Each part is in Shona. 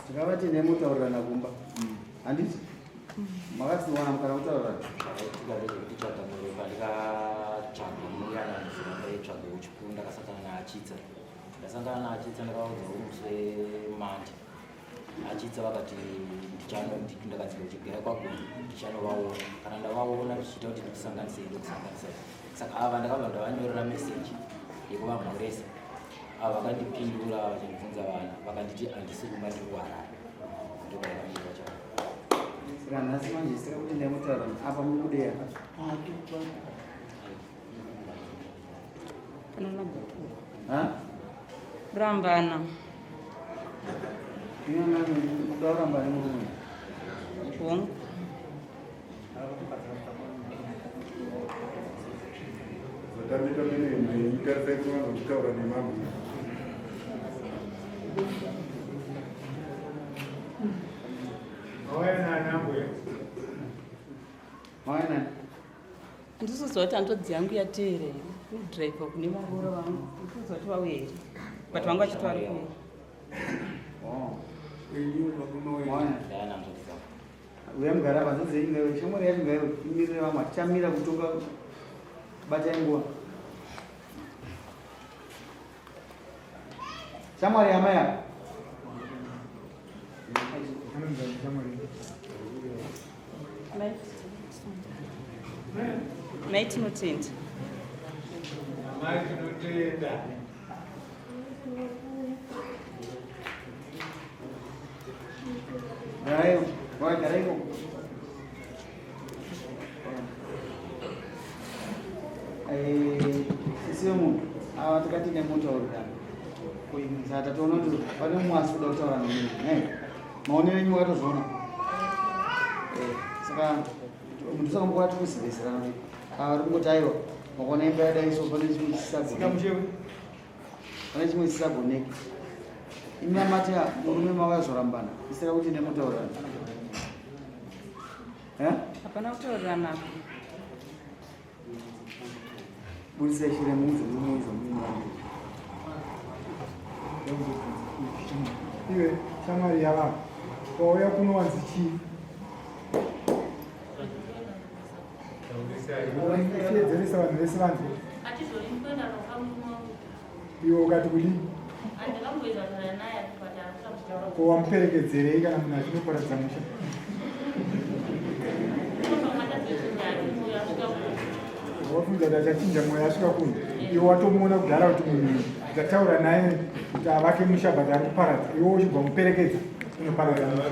Tikavati nemutaurirana kumba. Handiti? Makasiwana mukana kutaurirana. Zvakaitika ndezvekuti chagamuro pandikatsvaga muyananzira ndaitsvaga uchikuru ndakasangana naachitsa. Ndasangana naachitsa ndakaudza musi wemande. Achitsa vakati ndakadzika kuchigera kwaGondo ndichanovaona. Kana ndavaona zvichiita kuti ndikusanganisei ndokusanganisai. Saka ava ndakabva ndavanyorera meseji yekuvamhoresa. Ava vakandipindura vachindibvunza vana vakanditi handisi kumba ndiri kuHarare. Ndopayakamira chavo. Saka nhasi manje saka kuti ndamutaura apa muri kudeya. Ha? Kurambana. Imi mami muda kuramba nemurume. Hongu. Zvatambika mene mhenyu tarisai kuvanza kutaura nemamwe. Mauya nani ambuya? Mauya nani? Ndisiziva kuti hanzvadzi yangu yateera here kudhiraivha kune varoora vangu ndisiziva kuti vauya here but vanga vachiti vari kuuya. Oh. Mauya. Ndayana hanzvadzi dzangu. Uya mugara apa hanzvadzi yenyu ngaiwe shamwari yacho ngaiwe imirire vamwe hatichamira kutonga batai nguva. Shamwari yamai apa. Mai tinotenda. Mai tinotenda. Garai, vai, garai. Eh, sisi vemunhu ava tikati nemutaurirana saka tatoona kuti pane mumwe asi kuda kutaura nemi ne maonero enyu makatozviona eh, saka munhu saka mbuka tikuzivisirana kuti ava ri kungoti aiwa makaona imba yadai so pane chimwe chisisagone pane chimwe chisisagoneki imi amati murume makazorambana isaka kuti nemutaurirana eh? Hapana kutaurirana apa. Budisai chiremu muudze murume uyu zvamunomurambira. Iwe shamwari yavava wauya kuno wanzi chii? Chiedzeresa vanhu vese vanzwe. Iwe ukati kudii? Ko wamuperekedzerei kana munhu achinoparadza musha? Wafunga kuti achachinja mwoyo asvika kuno. Iwe watomuona kudhara kuti munhu ndataura naye kuti avake musha but ari kuparadza. Iwe uchibva muperekedza unoparadza musha.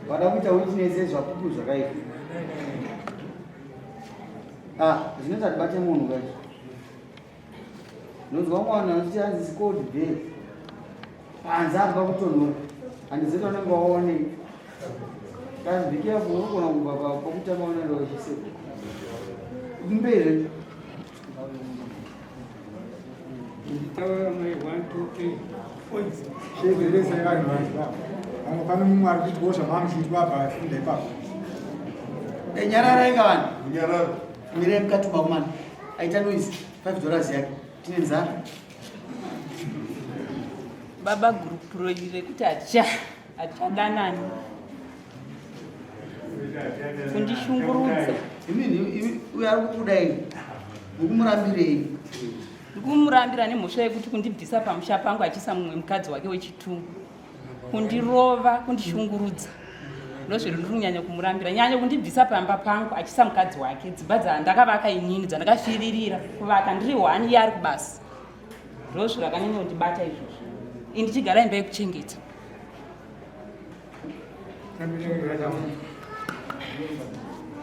Vada kuita witness yezvapupu zvakaipa. Ah, zvinoita tibate munhu kai. Ndonzwa mwana achiti hanzi it's cold day. Panze apa kutonhora. Handizivi kuti vanenge vaonei. Guys, be careful unogona kubva pakutanga unoenda wechiseko. Kumberi. Sheveresai vanhu vanhu vamwe pano mumwe ari kuitwawo zvamamuchiitwa apa afunda ipapo. Eh, nyararai ka vanhu. Nyarara. Mirai mukati vakomana. Aita noise 5 dollars yake. Tine nzara. Baba group iri rekuti haticha hatichadanani. Kundishungurudza. Imi imi uyo ari kukudai. Mukumurambirei? Ndikumurambira nemhosva yekuti kundibvisa pamusha pangu achiisa mumwe mukadzi wake wechitu. Kundirova, kundishungurudza. Ndozviri ndiri kunyanya kumurambira. Nyanya kundibvisa pamba pangu achiisa mukadzi wake. Dzimba dzandakavaka inini dzandakafiririra kuvaka ndiri one iye ari kubasa. Ndozviro akanyanya kundibata izvozvo. Ini ndichigara imba yekuchengeta.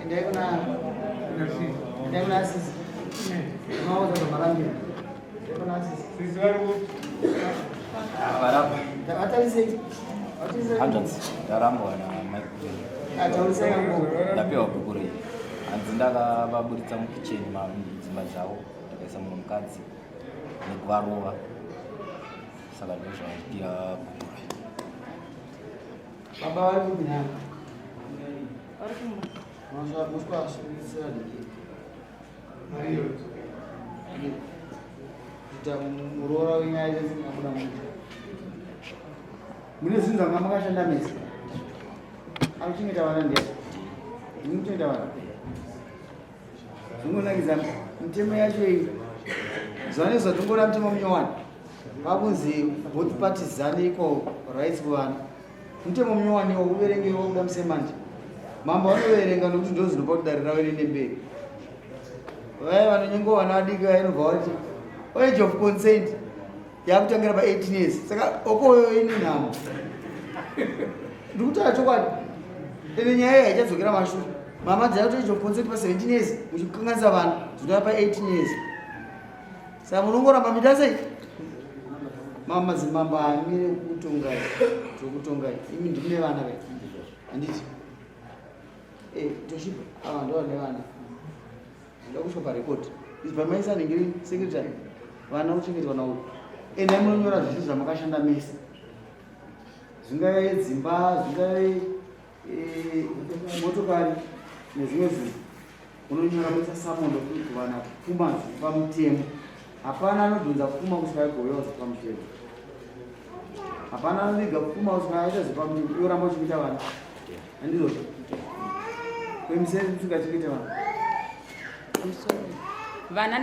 Endai kuna endai kuna sisi. Maoza zvamarambira. Endai kuna sisi. Sisi vari kupi? Varapa. Vatarisei. Vatarisei. Hanzvadzi ndarambwa namai Ataurisai kangu. Ndapiwa bhuku rei. Hanzi ndakavaburitsa mukicheni dzimba dzavo ndakaisa mumwe mukadzi nekuvarova saka ndozvandipira bhuku rei. Baba vari kupi nani? Vari kumba. Muswa asungisa diki. Kuita muroora wenyu aite abuda mumusha. Mune zvinhu zvanga makashanda mese. Akuchengeta vana ndiye. Ndinochengeta vana. Zvingonakidza mitemo yacho iyi. Zuva nezuva tongoona mutemo munyowani. Pakunzi both parties dzane equal rights kuvana. Mutemo munyowani iwo uverenge iwo kuda musemanje. Mambo vanoverenga nokuti ndo zvinopa kuti dare ravo riende mberi. Vaya vanonyenga vana vadiki vaya inobva vati age of consent yakutangira pa 18 years. Saka okoyo ine nhamo. Ndikutaura chokwadi. Ende nyaya iyi haichadzokera mashure. Mama dzaya kuti age of consent pa 17 years muchikanganisa vana zvinova pa 18 years. Saka munongoramba muchiita sei? Mama madzimambo haamire kutongai. Tokutongai. Imi ndimune vana kai. Handiti? Eh, Toshiba, ava ndo vane vana. Zvinoda kuiswa parecord. Izvi pamaisa ningiri secretary. Vana kuchengetwa nawo. Endai munonyora zvinhu zvamakashanda mese. Zvingave dzimba, zvingave eh, motokari nezvimwe zvinhu. Unonyora moisa samondo kuwana pfuma zviri pamutemo. Hapana anodhonza pfuma kusvika agovewa zviri pamutemo. Hapana anoviga pfuma kusvika aita zviri pamutemo. Iwe ramba uchiita vana. Handizvozvo? Kwemiseri usingachengete vana. Vana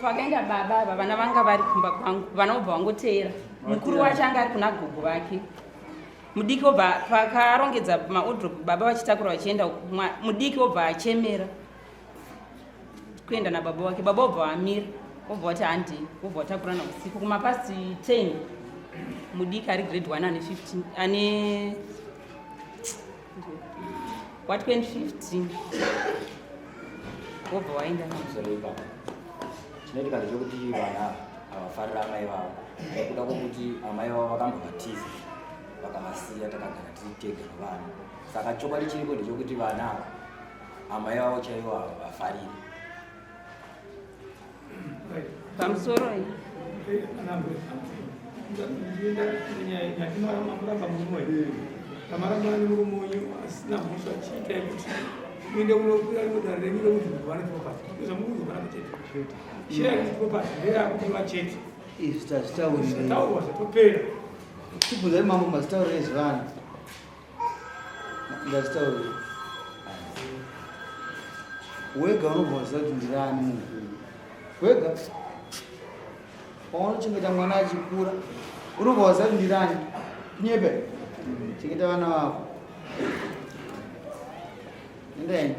pakaenda baba ava vana vanga vari kumba kwangu vana vobva vangoteera mukuru wacho anga ari kuna gogo vake mudiki obva pakarongedza maodrop baba vachitakura vachienda mudiki obva achemera kuenda nababa wake baba obva vamira obva vati handei obva vatakurana usiku kumapast 10 mudiki ari grade 1 ane 15 ane wa 2015 wobva waenda chinoitika ndechekuti vana havafarira amai vavo nekuda kwokuti amai vavo vakambovatiza vakavasiya takagara tiri tega nevana saka chokwadi chiripo ndechekuti vana ava amai vavo chaivo havafariri pamusoro amaramba nemurume wenyu asina mhosva chiitai kuti muende kunokwira rimwe dare renyu rekuti mugovane property ndozvamukuzowana chete shirai kuti property ndeyakudiwa chete izvi tazvitaurire taurwa zvatopera Chibvunzai mambo mazitaurire zvevanhu. Ndazitaurire. Wega unobva waziva kuti ndirani munhu. Wega. Paunochengeta mwana achikura, unobva waziva kuti ndirani. Kunyepe. Chengeta vana vako. Endai.